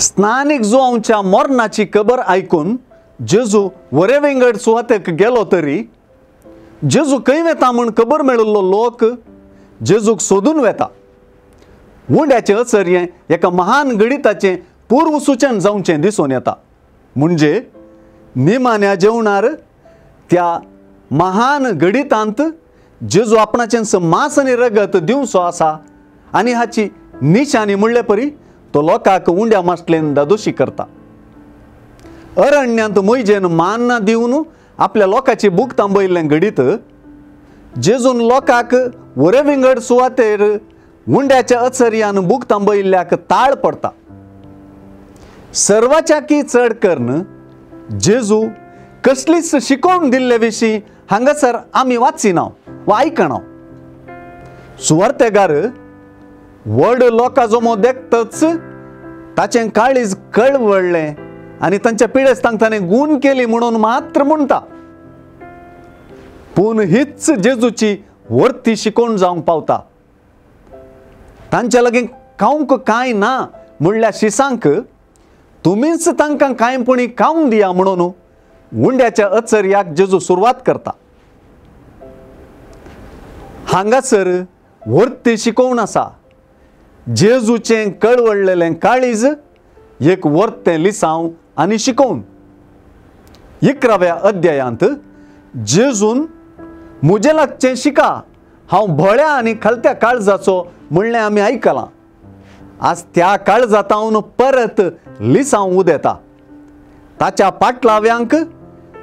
स्नानिक जुवांच्या मरणाची खबर आयकून जेजू वरे विंगड सुवातेक गेलो तरी जेजू खंय वेता म्हूण खबर मेळिल्लो लोक जेजूक सोदून वेता. उंड्याचें अचर्यें एका महान गणिताचें पूर्व सूचन जावचें दिसून येता. म्हणजे निमाण्या जेवणार त्या महान गणितांत जेजू आपणाचें मांस आनी रगत दिवचो आसा आनी हाची निशाणी म्हणले परी तो लोकांक उंड्या मासलेन दादोशी करता. अरण्यांत मोयजेन मान दिवन आपल्या लोकांची भूक थांबयल्लें घडीत जेजून लोकांक वरे विंगड सुवातेर उंड्याच्या अचर्यान भूक थांबयल्ल्याक ताळ पडटा. सर्वाच्याकी चड करून जेजू कसलीच शिकोवन दिल्ले विशीं हांगासर आमी वाचिना वा आयकना. सुवार्तेगार व्हड लोकां जमो देखतच ताचें काळीज कळवळ्ळें आनी तांच्या पिडेस्तांक ताणें गूण केली म्हणून मात्र म्हणटा. पूण हीच जेजूची वर्ती शिकोवन जावंक पावता. तांच्या लागीं खावंक कांय ना म्हणल्या शिसांक तुमीच तांकां कांयपणी खावंक दिया म्हणून उंड्याच्या अचर्याक जेजू सुरवात करता. हांगासर वर्ती शिकोवन आसा. जेजूचें कळवळलेलें काळीज एक वर्तें लिसांव आनी शिकोवन. 11व्या अध्यायांत जेजून म्हजे लागचें शिका, हांव भोळ्या आनी खालत्या काळजाचो म्हणलें आमी आयकलां. आज त्या काळजातावन परत लिसांव उदेता. ताच्या पाटलाव्यांक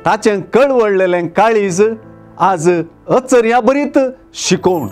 ताचें कळवळलेलें काळीज आज अचर्या बरीत शिकोवन.